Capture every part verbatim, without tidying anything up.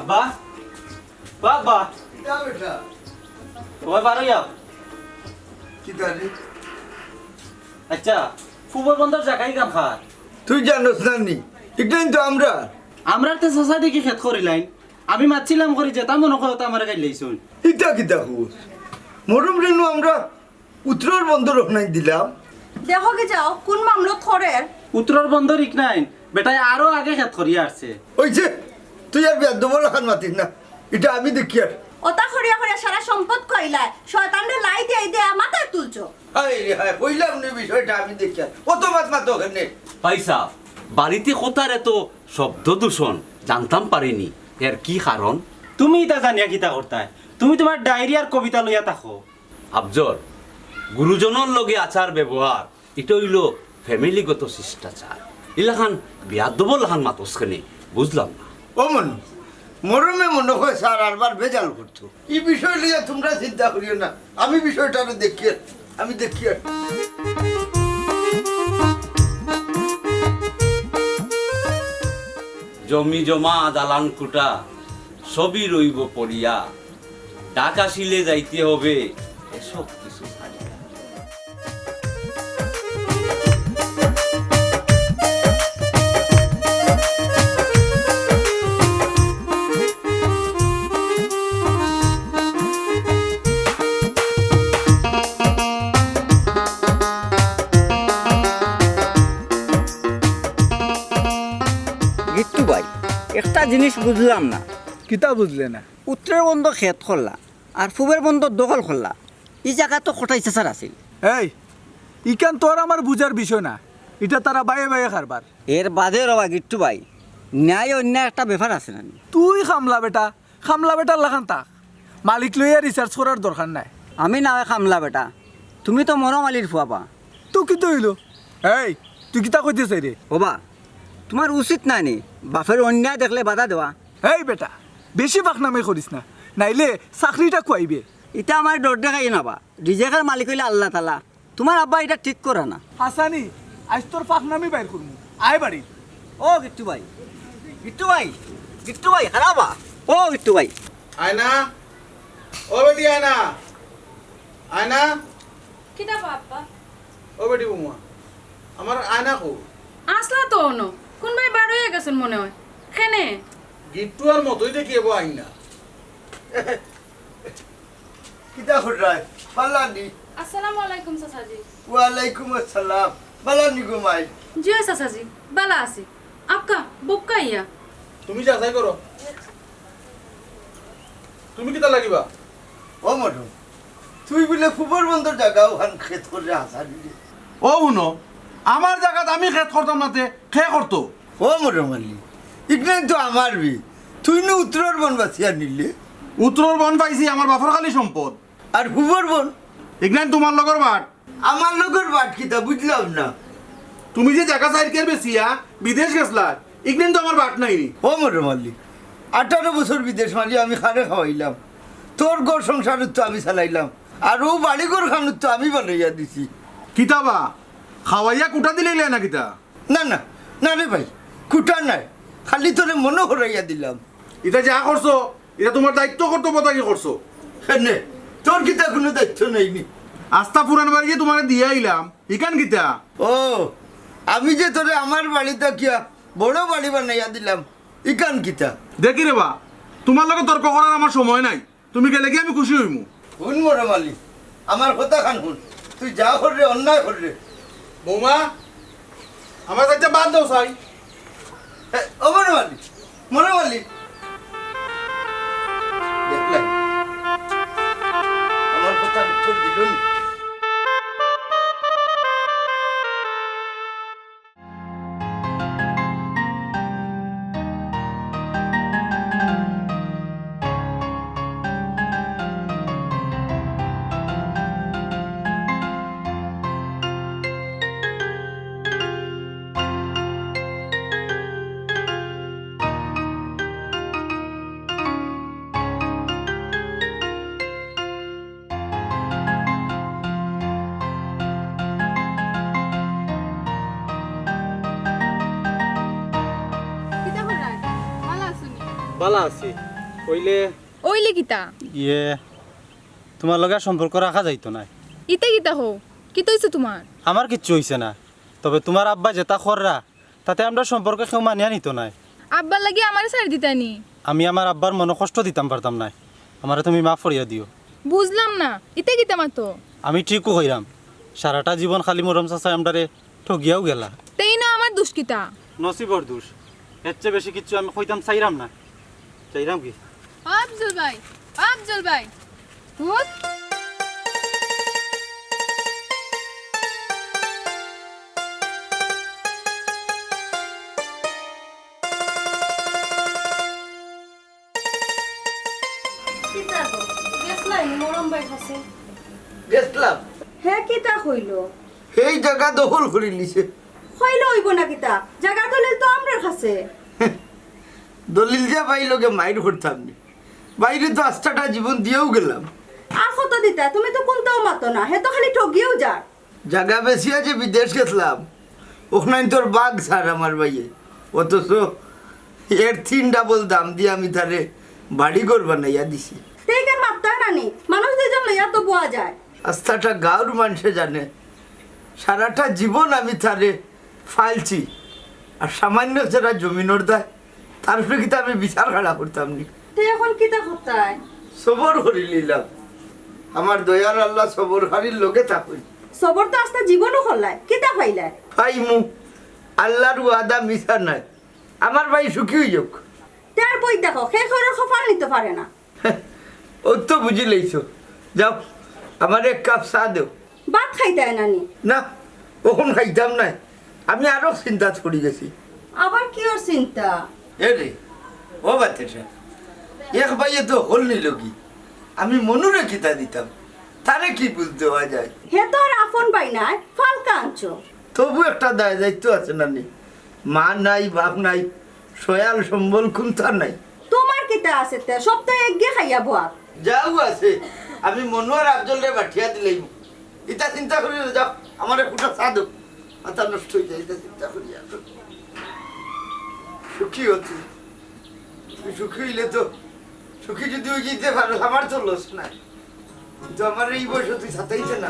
আব্বা, বাবা, কিতা বেটা? ওই বারো যাও। কিতা রে? আচ্ছা, ফুবর বন্দর জাগাই কাম খার। তুই জানোস না নি? ইখান তো আমরার। আমরার তো চাচা দেখি খেত করিলাইন। আমি মাতছিলাম করি যেতা মনো কয় ওতা আমারে গাইল লাইছইন। ইতা কিতা কস? মরম রেনু আমরা উত্তরর বন্দর অখান দিলাম। দেখো কি যাও, কোন মামলত করের? উত্তরর বন্দর ইখান নাইন, বেটায় আরো আগে খেত করিয়া আরছে। ওই যে, তুই আর বেয়াদবর লাখান মাতিস না, ইটা আমি দেখিয়ার। ওতা করিয়া করিয়া সারা সম্পদ কইলায়, শয়তানরে লাই দিয়া দিয়া মাথায় তুলছো। হায় রে হায়, কইলাম নি বিষয়টা আমি দেখিয়ার। অত মাত মাতো কেনে? ভাইসাব, বাড়িত কথার এত শব্দ দূষণ জানতাম পারিনি, এর কি কারণ? তুমি ইতা জানিয়া কিতা করতায়? তুমি তুমার ডায়েরি আর কবিতা লইয়া থাকো। আফজল, গুরুজনর লগে আচার ব্যবহার, ইটা অইলো ফ্যামিলিগত শিষ্টাচার। ইলাখান বেয়াদবর লাখান মাতস কেনে, বুঝলাম না। ও মনু, মরমে মনো কয় স্যার আরবার বেজাল করতো। ই বিষয় লইয়া তুমরা চিন্তা করিও না, আমি বিষয়টা আরো দেখিয়ার, আমি দেখিয়ার। জমি জমা দালান কুটা সবই রইব পড়িয়া, ডাক আসিলে যাইতে হবে এসব কিছু ছাড়িয়া। গিট্টু ভাই, একটা জিনিস বুঝলাম না। কিতা বুঝলে না? উত্তরের বন্দর খেত করলা, আর পূবের বন্দর দখল করলা। ই জাগা তো কটাই চাচার আছিল। এই, ইখান তোর আমার বুঝার বিষয় না, ইটা তারা বাইয়ে বাইয়ে কারবার। এর বাদে রবা গিট্টু ভাই, ন্যায় অন্যায় একটা ব্যাপার আছে না নি? তুই কামলা বেটা, কামলা বেটার লাখান থাক। মালিক লইয়া research করার দরকার নাই। আমি না অয় কামলা বেটা, তুমি তো মরম আলীর ফুয়া বা। তো কিতা অইলো? এই, তুই কিতা কইতে চাইরে? ওবা, তুমার উচিত নায় নি বাপের অন্যায় দেখলে বাধা দেওয়া? এই বেটা, বেশি ফাকনামি করিস না, নাইলে চাকরিটা খুয়াইবে। ইতা আমারে ডর দেখাইও না বা, রিজেকর মালিক অইলা আল্লাহ তালা। তুমার আব্বা ইটা ঠিক করা না। হাসানি, আইজ তোর ফাকনামি বাইর করমু। আয় বাড়ি। ও গিট্টু ভাই, গিট্টু ভাই, গিট্টু ভাই, খাড়া বা। ও গিট্টু ভাই। আয়না, ও বেটি আয়না, আয়না। কিতা বা আব্বা? ও বেটি বৌমা, আমার আয়না কো? আছলা তো অনো, কুনবায় বার অইয়া গেছইন মনে অয়। কেনে? গিট্টু আর মতই দেখি এবো আইন না। কিতা কররায়? বালা নি? আসসালামু আলাইকুম চাচাজি। ওয়ালাইকুম আসসালাম। বালা নি গো মাই? জি অয় চাচাজি, বালা আছি। আক্কা, বউক্কা আইয়া। তুমি যাচাই করো। তুমি কিতা লাগিবা? ও মরম, তুই বুলে ফুবর বন্দর জাগা অখান খেত কররে হাছা দিলে। ও হুনো, আমার জাগাত আমি খেত করতাম না তে কে করতো? ও মরম আলী, ইখান তো আমার বি, তুই নু উত্তরর বন বাছিয়া নিলে। উত্তরর বন পাইছি, আমার বাপর খালি সম্পদ। আর ফুবর বন? ইখান তুমার লগর বাট। আমার লগর বাট কিতা বুঝলাম না। তুমি যে জাগা চাইর কেয়ার বেচিয়া বিদেশ গেছলা, ইখান তো আমার বাট নাই নি। ও মরম আলী, আঠারো বছর বিদেশ মারি আমি কারে খাওয়াইলাম? তোর ঘর সংসারত তো আমি চালাইলাম, আর অউ বাড়ি ঘর খানত তো আমি বানাইয়া দিছি। কিতা বা, খাওয়াইয়া কুটা দিলাইলা না কিতা? না, না, না রে ভাই, কুটা নায়। খালি তোরে মনো করাইয়া দিলাম। ইতা যা করছো, ইতা তুমার দায়িত্ব কর্তব্য থাকি করছো। কেনে? তোর কিতা কুনু দায়িত্ব নাই নি? আস্তা পুরান বাড়ি তুমারে দিয়া আইলাম, ইখান কিতা? ও, আমি যে তোরে আমার বাড়ি থাকিয়া বড় বাড়ি বানাইয়া দিলাম, ইখান কিতা? দেখি রে বা, তুমার লগে তর্ক করার আমার সময় নাই। তুমি গেলে গি আমি খুশি অইমু। হুন মরম আলী, আমার কথাখান হুন। তুই যা কররে, অন্যায় কররে। বৌমা, আমার যাইতে বাদ দেও চাই। এ, ও মরম আলী, মরম আলী। দেখলাই, আমার কথার উত্তর দিল নি। কিতা কররায়? ভালা আছো নি? ভালা আছি। অইলে? অইলে কিতা? ইয়ে, তুমার লগে আর সম্পর্ক রাখা যাইতো নায়। ইতা কিতা কও? কিতা অইছে তুমার? আমার কিচ্ছু অইছে না, তবে তুমার আব্বায় যেতা কররা, তাতে আমরার সম্পর্ক কেউ মানিয়া নিতো নায়। আব্বার লাগি আমারে ছাড়ি দিতায় নি? আমি আমার আব্বার মনো কষ্ট দিতাম পারতাম নায়। আমারে তুমি মাফ করিয়া দিও। বুঝলাম না, ইতা কিতা মাতো? আমি ঠিকউ কইরাম, সারাটা জীবন খালি মরম চাচায় আমরারে ঠগিয়াউ গেলা। তে ইনো আমার দুষ কিতা? নসিবর দুষ। এর চেয়ে বেশি কিচ্ছু আমি কইতাম চাইরাম না। চাইরাম কি? ও আফজল ভাই, ও আফজল ভাই। ধুত। কিতা গো? গেছলায় নি মরম ভাইর কাছে? গেছলাম। হে কিতা কইলো? হেই জাগা দখল করিলিছে। কইলে অইবো না কিতা? জাগা দলিল তো আমরার কাছে। দলিল দিয়া ভাইর লগে মাইর করতাম নি। ভাইরে তো আস্তাটা জীবন দিয়াউ গেলাম। আর কত দিতা? তুমি তো কুন্তাও মাতো না। হে তো খালি ঠগিয়াউ যার। জাগা বেচিয়া যে বিদেশ গেছলাম, অখনাইন্তর ভাগ ছার আমার ভাইয়ে। অথচ এর তিন ডাবল দাম দিয়া আমি তারে বাড়ি ঘর বানাইয়া দিছি। তে ইখান মাততায় না নি, মানুষ দুইজন লইয়া তো বওয়া যায়। আস্তাটা গাঁওর মানষে জানে, সারাটা জীবন আমি তারে ফালছি, আর সামান্য যেরা জমিনর দায়, তার উপরে কিতা আমি বিচার খাড়া করতাম নি? তে অখন কিতা করতায়? সবর করিলিলাম। আমার দয়াল আল্লা সবরকারীর লগে থাকইন। সবর তো আস্তা জীবনও করলায়, কিতা পাইলায়? পাইমু, আল্লার ওয়াদা মিছা নায়। আমার ভাই সুখী অইউক। তে আর বই দেখো, কে কেউরর কপাল নিতো পারে না। অউ তো বুঝিলাইছো। যাও, আমারে এক কাপ চা দেও। ভাত খাইতায় না নি? না, অখন খাইতাম নায়। আমি আরো চিন্তাত পড়ি গেছি। আবার কিওর চিন্তা? এ রে, ও বাতের সাব, এক ভাইয়ে তো হকল নিলো গি, আমি মনুরে কিতা দিতাম? তারে কি বুঝ দেওয়া যায়? হে তো আর আপন ভাই নায়, ফালকা আনছো। তবু একটা দায় দায়িত্ব আছে না নি? মা নাই, বাপ নাই, সয়াল সম্বল কুন্তা নাই। তুমার কিতা আছে তে? সব তো একগে খাইয়া বওয়া। যাউ আছে, আমি মনু আর আফজলরে বাটিয়া দিলাইমু। ইতা চিন্তা করিও না, যাও, আমারে ফুটা চা দেও। মাথা নষ্ট অই যায়, ইতা চিন্তা করিয়া। সুখী অ তুই। তুই সুখী অইলে তো, সুখী যুদি অই যাইতে পারো, আমার তো লস নাই। কিন্তু আমারে ই বয়সো তুই সাতাইতে না।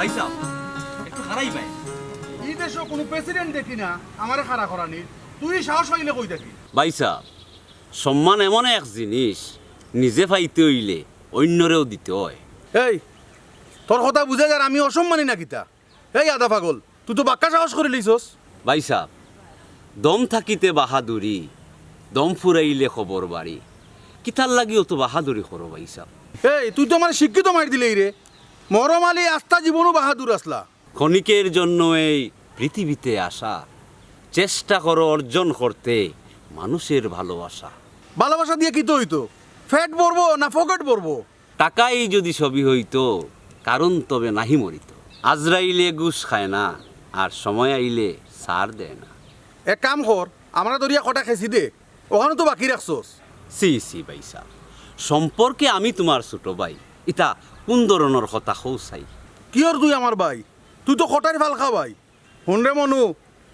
ভাইসাব, একটু খাড়াইবায়। ই দেশো কুনু president দেখি না আমারে খাড়া করানির। তুই সাহস পাইলে কই থাকি? ভাইসাব, সম্মান এমন এক জিনিস, নিজে পাইতে অইলে অইন্যরেও দিতে অয়। এই, তোর কথা বুঝা যার আমি অসম্মানী না কিতা? এই আধা পাগল, তুই তো বাক্কা সাহস করিলিছস। ভাইসাব, দম থাকিতে বাহাদুরি, দম ফুরাইলে খবর বাড়ি। কিতার লাগি অত বাহাদুরি করো ভাইসাব? এই, তুই তো আমারে শিক্ষিত মাইর দিলেই রে। মরম আলী আস্তা জীবনও বাহাদুর আছলা। ক্ষণিকের জন্য এই পৃথিবীতে আসা, চেষ্টা করো অর্জন করতে মানুষের ভালোবাসা। ভালোবাসা দিয়া কিতা অইতো? পেট ভরবো না পকেট ভরবো? টাকাই যদি সবই হইতো, কারণ তবে নাহি মরিত। আজরাইলে ঘুষ খায় না, আর সময় আইলে ছাড় দেয় না। এক কাম কর, আমরারে ধরিয়া কটা খেছি দে, অখানউ তো বাকি রাখছস। ছি ছি ভাইসাব, সম্পর্কে আমি তুমার ছোট ভাই, ইতা কুন ধরনর কথা কও চাই? কিওর তুই আমার ভাই? তুই তো কটাইর ফালকা ভাই। হুন রে মনু,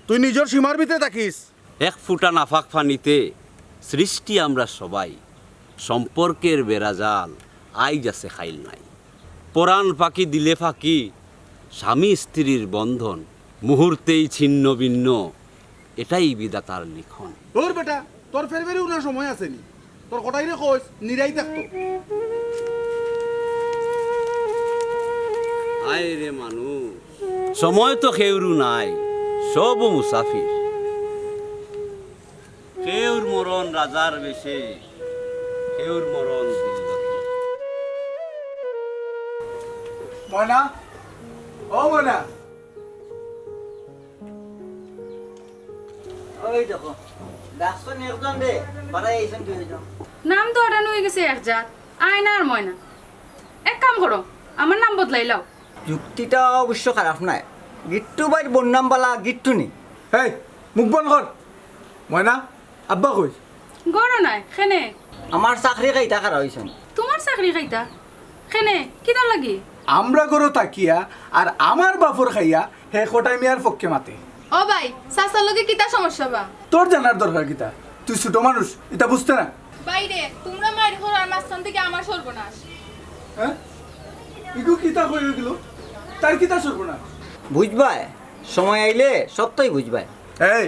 তুই নিজর সীমার ভিতরে থাকিস। এক ফুটা নাপাক পানিতে সৃষ্টি আমরা সবাই, সম্পর্কের বেড়াজাল আইজ আছে কাইল নাই। পরাণ পাখি দিলে ফাঁকি, স্বামী স্ত্রীর বন্ধন মুহূর্তেই ছিন্ন ভিন্ন, এটাই বিধাতার লিখন। ধুর বেটা, তোর ফেরফেরি উনার সময় আছেনি। তোর কটাইরে কইস, নিরাই থাকতো। হায় রে মানুষ, সময় তো কেউরু নাই, সবউ মুসাফির। কেউর মরণ রাজার বেশে, কেউর মরণ দিল্লতে। ময়না, ও ময়না। ওই দেখো, ডাকছইন একজন রে, বাড়াই আইছইন দুইজন। নাম তো ওটা হয়ে গেছে এক জাত, আয়না আর ময়না। এক কাম করো, আমার নাম বদলাইলাও। যুক্তিটা অবশ্য খারাপ নায়। গিট্টু ভাইর বন্নাম বালা গিট্টু নি। এই, মুখ বন্ধ কর। ময়না, আব্বা কই? ঘরো নাই, কেনে? আমার চাকরি খাইতা খাড়া অইছইন। তুমার চাকরি খাইতা? কেনে? কিতার লাগি? আমরা ঘরো থাকিয়া আর আমার বাপর খাইয়া হে কটাই মিয়ার পক্ষে মাতে। ও ভাই, চাচার লগে কিতা সমস্যা বা? তোর জানার দরকার কিতা? তুই ছোট মানুষ, ইতা বুঝতে না। বাইরে, তুমরা মাইর করো আর মাঝখান থাকি আমার সর্বনাশ। হ্যাঁ? ইগু কিতা কই অইগেলো? তার কিতা সর্বনাশ? বুঝবায়, সময় আইলে সবটাই বুঝবায়। এই,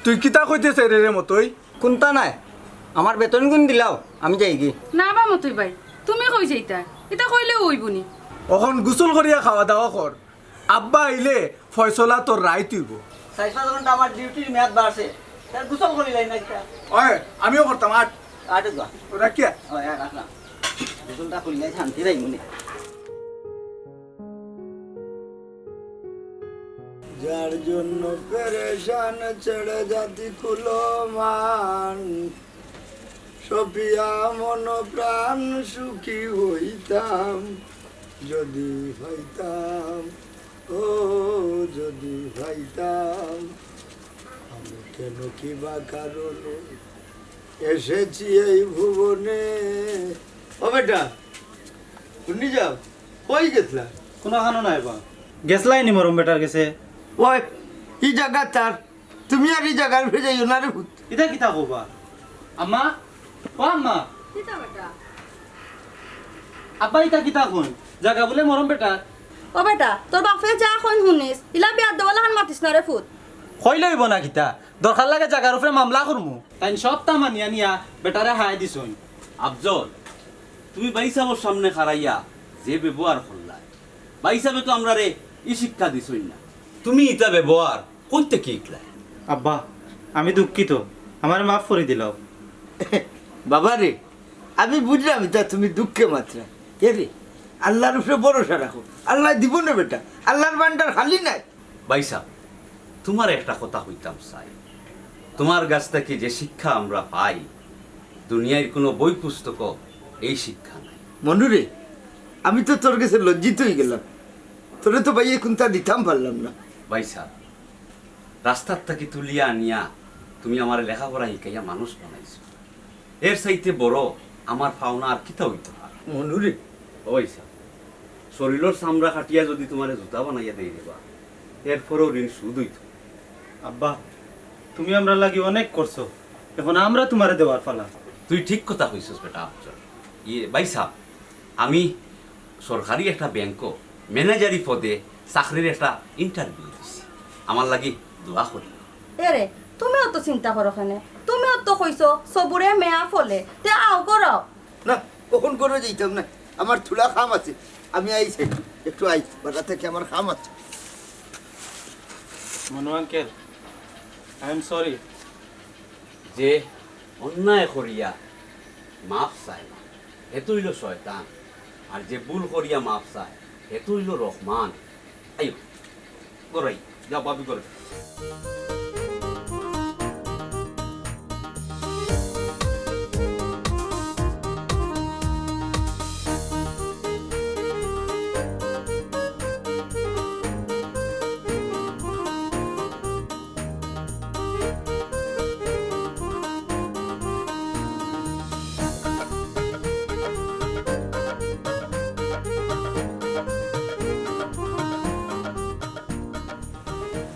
তুই কিতা কইতে চাইরে রে মতই? কুন্তা নাই, আমার বেতন গুন দিলাও, আমি যাইগি। না বা মতই ভাই, তুমি কই যাইতায়? ইতা কইলেও অইবো নি। অখন গোসল করিয়া খাওয়া দাওয়া কর, আব্বা আইলে ফয়সলা তোর রাইত অইবো। চাইর পাঁচ ঘন্টা আমার ডিউটির মেয়াদ বাড়ছে, তার গোসল করিলাই না কিতা? ওই, আমিও করতাম, আট। আটে যা। ওরা কিয়া? ওই, আট, আট না। গোসলটা করিলাই শান্তি নাই মনে। যার জন্য পেরেশান ছেড়ে জাতি কুলমান, সপিয়া মন প্রাণ সুখী হইতাম, যদি পাইতাম, ও যদি পাইতাম, আমি কেন কি বা কারণে এসেছি এই ভুবনে। ও বেটা, হুনি যাও, কই গেছলা? কুনু খানো নাই বা। গেছলায় নি মরম বেটার গেছে? ওই, ই জাগা তার, তুমি আর ই জাগার উপরে যাইও না রে পুত। ইতা কিতা কও বা? আম্মা, ও আম্মা। কিতা বেটা? আব্বা ইতা কিতা কইন? জাগা বুলে মরম বেটার। ও বেটা, তোর বাপে যা কইন হুনিস, ইলা বেয়াদ্দব লাখান মাতিস না রে পুত। কইলে অইবো না কিতা? দরকার লাগে জাগার উপরে মামলা করমু। তাইন সবতা মানিয়া নিয়া বেটারে হায় দিছইন। আফজল, তুমি ভাইসাবর সামনে খাড়াইয়া যে ব্যবহার করলায়, ভাইসাবে তো আমরারে ই শিক্ষা দিছইন না। তুমি ইতা ব্যবহার কই থাকি শিখলায়? আব্বা, আমি দুঃখিত, আমারে মাফ করি দিলাও। বাবা রে, আমি বুঝলাম ইতা তুমি দুঃখে মাতরায়। এরে, আল্লার উপরে ভরসা রাখো, আল্লায় দিবো নে বেটা, আল্লার ভান্ডার খালি নায়। ভাইসাব, তুমারে একটা কথা কইতাম চাই, তুমার গেছ থাকি যে শিক্ষা আমরা পাই, দুনিয়ার কুনু বই পুস্তকো এই শিক্ষা নাই। মনুরে, আমি তো তোর গেছে লজ্জিত অইগেলাম, তোরে তো ভাইয়ে কুন্তা দিতাম পারলাম না। ভাইসাব, রাস্তার থাকি তুলিয়া আনিয়া তুমি আমারে লেখাপড়া শিখাইয়া মানুষ বানাইছো, এর চাইতে বড় আমার পাওনা আর কিতা অইতো পারে? মনুরে। ও ভাইসাব, শরীলর চামড়া কাটিয়া যদি তুমারে জুতা বানাইয়া দেই রে বা, এরপরেও ঋণ শোধ অইতো। আব্বা, তুমি আমরার লাগি অনেক করছো, এখন আমরা তুমারে দেওয়ার পালা। তুই ঠিক কথা কইছস বেটা আফজল। ইয়ে, ভাইসাব, আমি সরকারি একটা ব্যাংকো ম্যানেজারি পদে চাকরির একটা interview দিছি। আমার লাগি দোয়া করি। এরে, তুমি অত চিন্তা করো কেনে? তুমি অত কইছো, সবুরে মেয়া ফলে, তে আও করো। না, অখন ঘরো যাইতাম না, আমার থুড়া কাম আছে, আমি আইছি, একটু আই, বাড়া থাকি আমার কাম আছে। Manu uncle, I am sorry। যে অন্যায় করিয়া মাফ চায় না, হে তো অইলো শয়তান, আর যে ভুল করিয়া মাফ চায়, হে তো অইলো রহমান। আইও, ঘরো আই, যাও ভাবি ঘরো।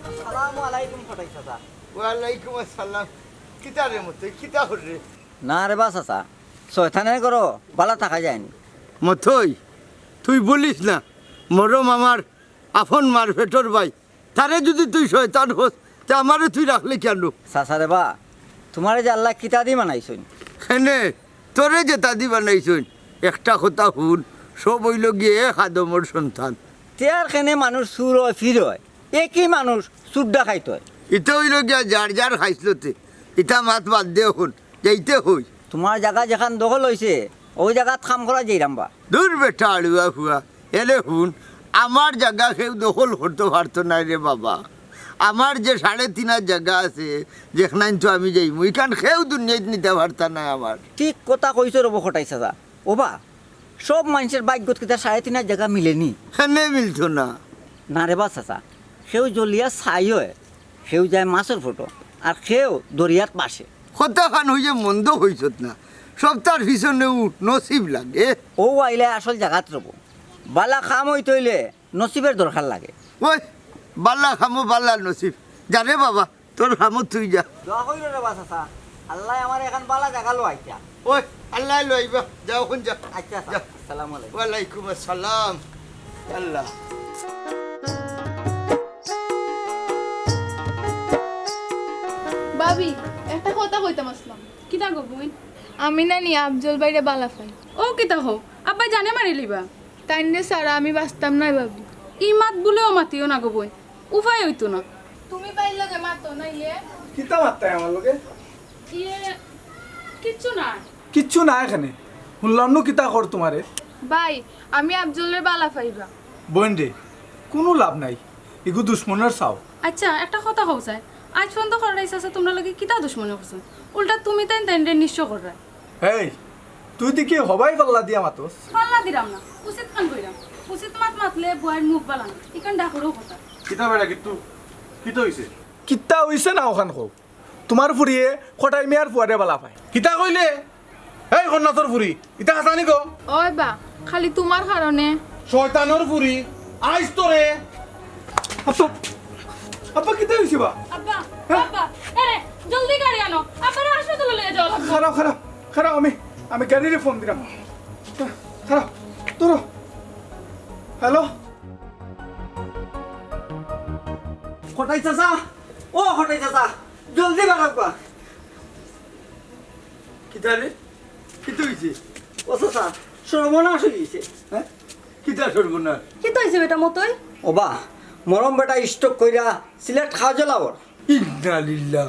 আসসালামু আলাইকুম কটাই চাচা। ওয়ালাইকুম আসসালাম। কিতা রে মতই, কিতা কররে? না রে বা চাচা, শয়তানের ঘরো বালা থাকা যায়নি। মতই, তুই বলিস না, মরম আমার আপন মার পেটর ভাই, তারে যুদি তুই শয়তান কস, তে আমারে তুই রাখলে কেনে? চাচা রে বা, তুমারে যে আল্লায় কিতা দি বানাইছইন? কেনে, তোরে যেতা দি বানাইছইন, একটা কথা হুন, সব অইলো গিয়া এক আদমর সন্তান। তে আর কেনে মানুষ চুর অয়, ফির অয়, একই মানুষ চুর ডাকাইত অয়। ইতা অইলো গিয়া যার যার খাইছলতে, ইতা মাত বাদ দে অখন, যাইতে কই। তুমার জাগা যেখান দখল অইছে, অউ জাগাত কাম করা যাইরাম বা। দুর বেটা আড়ুয়া ফুয়া, এরে হুন, আমার জাগা কেউ দখল করতো পারতো নায় রে বাবা। আমার যে সাড়ে তিন হাত জাগা আছে, যেখানাইন তো আমি যাইমু, ইখান কেউ দুনিয়াত নিতা পারতা নায় আমার। ঠিক কথা কইছো রে বা কটাই চাচা। ও বা, সব মানষর ভাগ্যত কিতা সাড়ে তিন হাত জাগা মিলেনি? কেনে মিলতো না? না রে বা চাচা, কেউ জ্বলিয়া ছাই অয়, কেউ যায় মাছর ফুটো, আর কেউ দরিয়াত ভাসে। কথাখান অইয়া মন্দ কইছত না, সবতার পিছনেউ নসিব লাগে। অউ আইলে আসল জাগাত রবো। বালা কাম অইতে অইলে নসিবর দরকার লাগে। ওই, বালা কামো বালা নসিব। যা রে বাবা, তোর কামো তুই যা। দোয়া কইরো রে বা চাচা, আল্লায় আমারে এখান বালা জাগা লওয়াইতা। ওই, আল্লায় লওয়াইবা, যা অখন যা। আচ্ছা, আচ্ছা। যা। আসসালামু আলাইকুম। ওয়ালাইকুম আসসালাম। আল্লাহ। ভাবি, একটা কথা কইতাম আছলাম। কিতা গো বইন? আমি না নি আফজল ভাইরে বালা পাই। অউ কিতা কও? আব্বায় জানে মারিলিবা। তাইনরে ছাড়া আমি বাঁচতাম নায় ভাবি। ই মাত ভুলেও মাতিও না গো বইন, উপায় অইতো না। তুমি ভাইর লগে মাতো নাইলে। কিতা মাততায় আমার লগে? ইয়ে, কিচ্ছু না। কিচ্ছু না এখানে। হুনলাম নু কিতা কর তুমারে। ভাই, আমি আফজলরে বালা পাইবা। বইন রে, কুনু লাভ নাই। ইগু দুশমনর চাও। আচ্ছা, একটা কথা কও চাই, আইজ পর্যন্ত কটাই চাচা তুমরার লগে কিতা দুশমনি করছইন? উল্টা তুমি তাইন তাইনরে নিঃস্ব কররায়। এই, তুই দেখি হবায় পাল্লা দিয়া মাতস। পাল্লা দিরাম না, উচিত খান কইরাম। উচিত মাত মাতলে বুয়াইর মুখ বালা না, ইখান ডাকরও কথা। কিতা বেটা কিত্তু, কিতা অইছে? কিতা অইছে না অখান কও। তুমার ফুড়িয়ে কটাই মিয়ার ফুয়ারে বালা পায়। কিতা কইলে? এই খন্নাসর ফুড়ি, ইতা হাছানি গো? ওই বা, খালি তুমার কারণে। শয়তানর ফুড়ি, আইজ তোরে। আব্বা, আব্বা, কিতা অইছে বা? আব্বা, হ্যাঁ? আব্বা, এরে, জলদি গাড়ি আনো। আব্বারে হাসপাতালো লইয়া যাওয়া লাগবো। খাড়াও, খাড়াও, খাড়াও, আমি, আমি গাড়িরে ফোন দিরাম। খাড়াও, ধরো। হ্যালো? কটাই চাচা, ও কটাই চাচা, জলদি বাড়াউক্কা। কিতা রে? কিতা অইছে? ও চাচা, সর্বনাশ অইগেছে। হ্যাঁ? কিতা সর্বনাশ? কিতা অইছে বেটা মতই? ও বা, মরম বেটা stroke কইরা সিলেট খাওয়া জলাওর। ইন্না লিল্লাহ।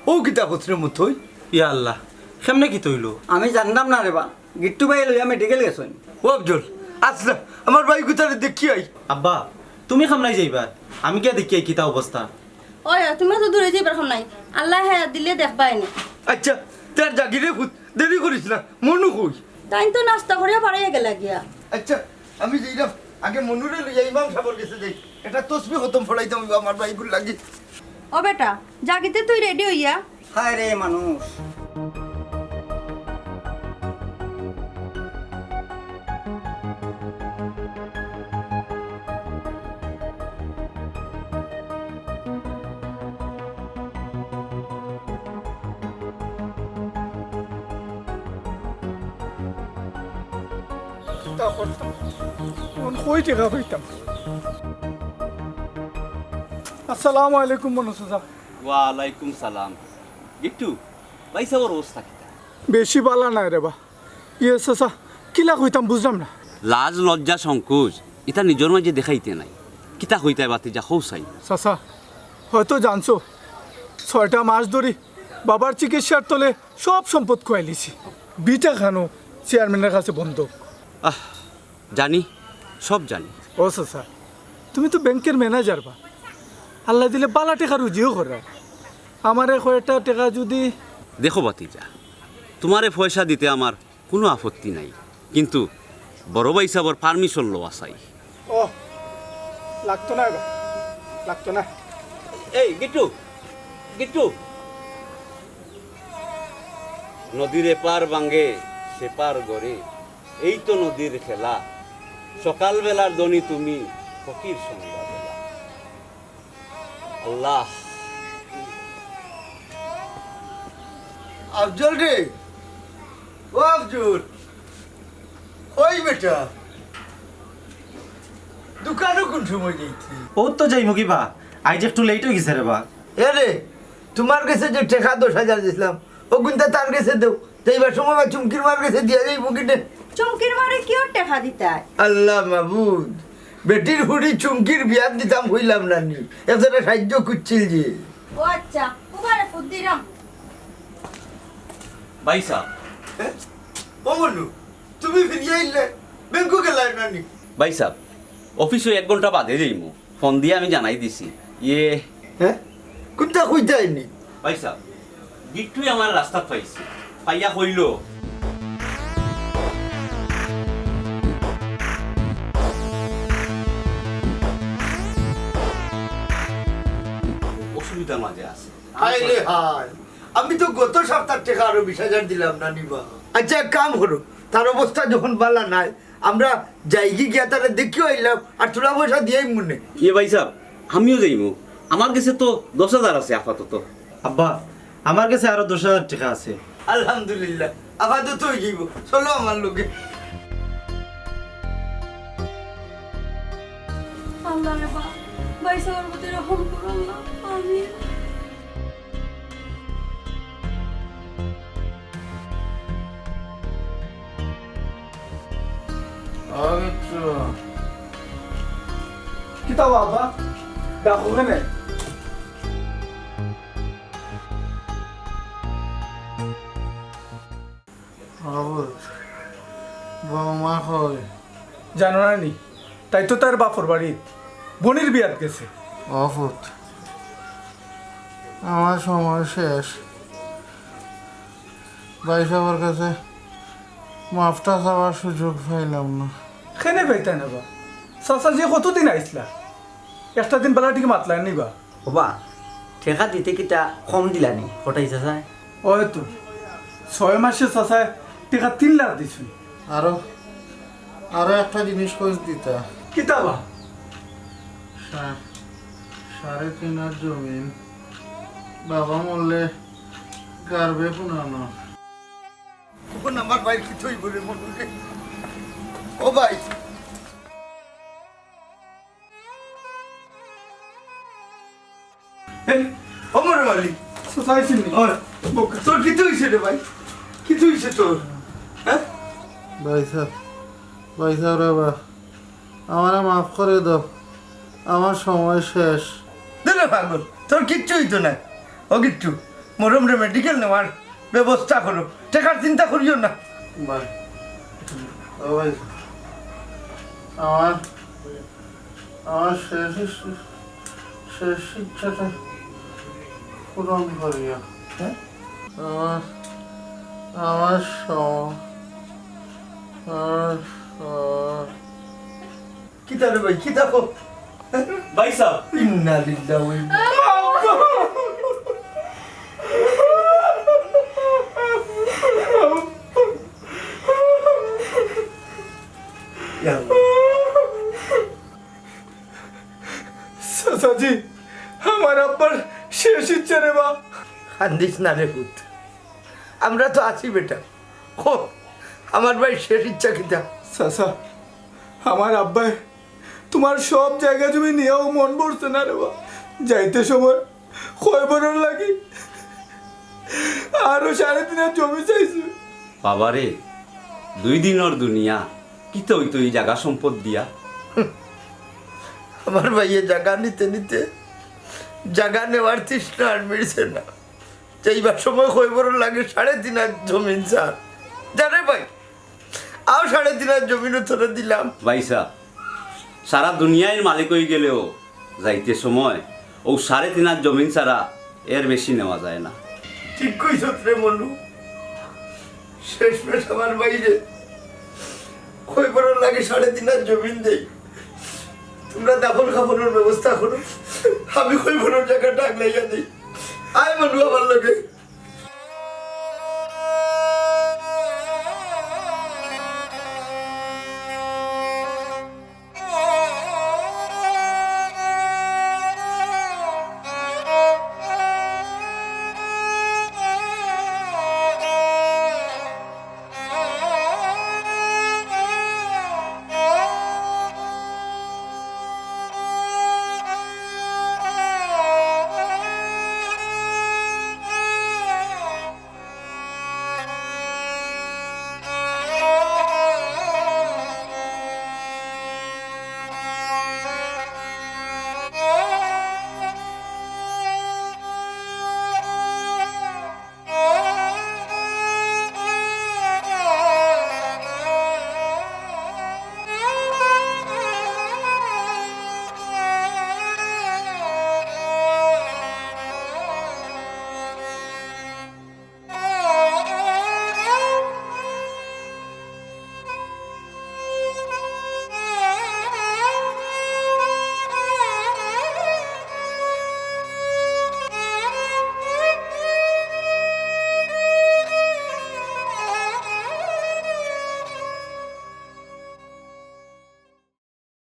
ও কিতা কস রে মতই? ইয়া আল্লাহ, কেমনে কিতা অইলো? আমি জানতাম না রে বা, গিট্টু ভাইয়ে লইয়া মেডিকেল গেছইন। ও আফজল, আচ্ছা, আমার ভাইগুতারে দেখি আই। আব্বা, তুমি খামনাই যাইবা, আমি গিয়া দেখি আই কিতা অবস্থা। ওই, ওই, তুমি অত দূরে যাইবার কাম নাই। আল্লায় হায়াত দিলে দেখবায়নে। আচ্ছা, তে আর যাগি রে পুত, দেরি করিস না, মনু কই? তাইন তো নাস্তা করিয়া বারইয়া গেলা গিয়া। আচ্ছা, আমি যাইরাম, আগে মনুরে লইয়া ইমাম সাবর গেছে যাই, একটা তসবি খতম পড়াইতাম অইবো আমার ভাইগুর লাগি। ও বেটা, যাগিতে তুই রেডি অইয়া। হায় রে মানুষ। কিতা করতাম? অখন কই টেকা পাইতাম? আসসালামু আলাইকুম মনু চাচা। ওয়ালাইকুম সালাম। গিট্টু, ভাইসাবর অবস্থা কিতা? বেশি বালা নায় রে বা। ইয়ে চাচা, কিলা কইতাম বুঝলাম না। লাজ লজ্জা সংকোচ ইতা নিজর মাঝে দেখাইতে নাই। কিতা কইতায় ভাতিজা, কও চাই। চাচা, হয়তো জানছো, ছয়টা মাস ধরি বাবার চিকিৎসার তলে সব সম্পদ খুয়াইলিছি। ভিটা খানো চেয়ারম্যানের কাছে বন্ধক। আহ, জানি, সব জানি। ও চাচা, তুমি তো ব্যাংকের ম্যানেজার বা, আল্লায় দিলে বালা টেকা রুজিও কররায়। আমারে কয়টা টেকা যদি দেখো ভাতিজা, তুমারে পয়সা দিতে আমার কুনু আপত্তি নাই, কিন্তু বড় ভাইসাবর permission লওয়া চাই। ও, লাগতো না এবার, লাগতো না। এই গিট্টু, গিট্টু, নদীর এপার ভাঙে, সেপার গড়ে, এই তো নদীর খেলা। সকালবেলার ধনী তুমি, ফকির সন্ধ্যাবেলা। আল্লাহ। আফজল রে, ও আফজল, কই বেটা, দোকানো কুন সময় যাইতে? ও তো যাইমু কিবা, আইজ একটু late অই গেছে রে বা। এ রে, তুমার গেছে যে টেকা দশ হাজার দিছলাম, অগুনতা তার গেছে দেও। যাইবার সময় বা চুমকির মার গেছে দিয়া যাইবো কিনে। চুমকির মারে কিওর টেকা দিতায়? আল্লাহ মাবুদ, বেটির হুড়ি চুমকির বিয়াত দিতাম কইলাম না নি, এতটা সাহায্য করছিল যে। ও আচ্ছা, উবারে ফুট দিলাম। ভাইসাব। হ্যাঁ? ও মনু, তুমি ফিরিয়া আইলে, ব্যাংকো গেলায় না নি? ভাইসাব, অফিসো এক ঘন্টা বাদে যাইমু। ফোন দিয়া আমি জানাই দিছি। ইয়ে। হ্যাঁ? কুনতা কইতায় নি? ভাইসাব, গিট্টুয়ে আমারে রাস্তাত পাইছে। পাইয়া কইলো, অসুবিধার মাঝে আছে। হায় রে হায়, আমি তো গত সপ্তাহর টেকা আরো বিশ হাজার দিলাম না নি বা। আচ্ছা, এক কাম করো, তার অবস্থা যখন বালা নাই, আমরা যাইগি গিয়া তারে দেখিও আইলাম, আর থুড়া পয়সা দিয়াই মনে। ইয়ে ভাইসাব, আমিও যাইমু। আমার গেছে তো দশ হাজার আছে আপাতত। আব্বা, আমার গেছে আরো দশ হাজার টেকা আছে। আলহামদুলিল্লাহ, আপাতত অই যাইবো। চলো আমার লগে। আল্লাহ রে বা, ভাইসাবর প্রতি রহম করো আল্লাহ। আমিন। কিতা বা আব্বা? ডাকো কেনে? বাবু, বৌমা কই? জানো না নি? তাই তো তার বাপর বাড়িত বনির বিয়াত গেছে। ও ফুত, আমার সময় শেষ। ভাইসাবর কাছে মাফটা চাওয়ার সুযোগ পাইলাম না। কেনে পাইতায় না বা? চাচা যে কতদিন আইছলা, একটা দিন বালা টিকে মাতলায় নি বা? ওবা, টেকা দিতে কিতা কম দিলা নি, কটাই চাচায়? ওই তো, ছয় মাসে চাচায় টেকা তিন লাখ দিছইন। আরো, আরো একটা জিনিস কইছ দিতা। কিতা বা? সা-, সাড়ে তিন আর জমিন। বাবা মরলে গার্বে পুনানো। তখন আমার ভাইর কিতা অইবো রে মনু রে? ও ভাই। এ, ও মনু আলী। চাচা আইছইন নি? ওই, বউক্কা। তোর কিতা অইছে রে ভাই? কিতা অইছে তোর? হ্যাঁ? ভাইসাব, ভাইসাব রে বা, আমারে মাফ করি দেও, আমার সময় শেষ। দূর হ পাগল, তোর কিচ্ছু অইতো নায়। ও গিট্টু, মরমরে মেডিকেল নেওয়ার ব্যবস্থা করো, টেকার চিন্তা করিও না। ভাই, ও ভাই, আমার, আমার শেষ ইচ্ছা, শেষ ইচ্ছাটা পূরণ করিও। হ্যাঁ? আমার, আমার সম-, আমার সম- কিতা রে ভাই, কিতা কও? ভাইসাব। ইন্না লিল্লাহি ওয়া ইন্না ইয়া আল্লাহ। চাচাজি, আমার আব্বার শেষ ইচ্ছা রে বা। কান্দিস না রে পুত, আমরা তো আছি বেটা। কও, আমার ভাইর শেষ ইচ্ছা কিতা? চাচা, আমার আব্বায় তুমার সব জাগা জমি নিয়াও মন ভরছে না রে বা। যাইতে সময় কয়বরর লাগি আরো সাড়ে তিন আর জমি চাইছে। বাবারে, দুই দিনর দুনিয়া, কিতা অইতো ই জাগা সম্পদ দিয়া? আমার ভাইয়ে জাগা নিতে নিতে জাগা নেওয়ার তৃষ্ণা আর মিটছে না। যাইবার সময় খৈবরর লাগি সাড়ে তিন হাত জমিন চার। জানে ভাই, আও সাড়ে তিন হাত জমিনও তোরে দিলাম। ভাইসাব, সারা দুনিয়ার মালিক অইগেলেও যাইতে সময় অউ সাড়ে তিন হাত জমিন ছাড়া এর বেশি নেওয়া যায় না। ঠিক কইছত রে মনু। শেষমেশ আমার ভাইরে খৈবরর লাগি সাড়ে তিন হাত জমিন দেই। তুমরা দাফন কাফনর ব্যবস্থা করো, আমি খৈবরর জাগাটা আগলাইয়া দেই। আয় মনু আমার লগে।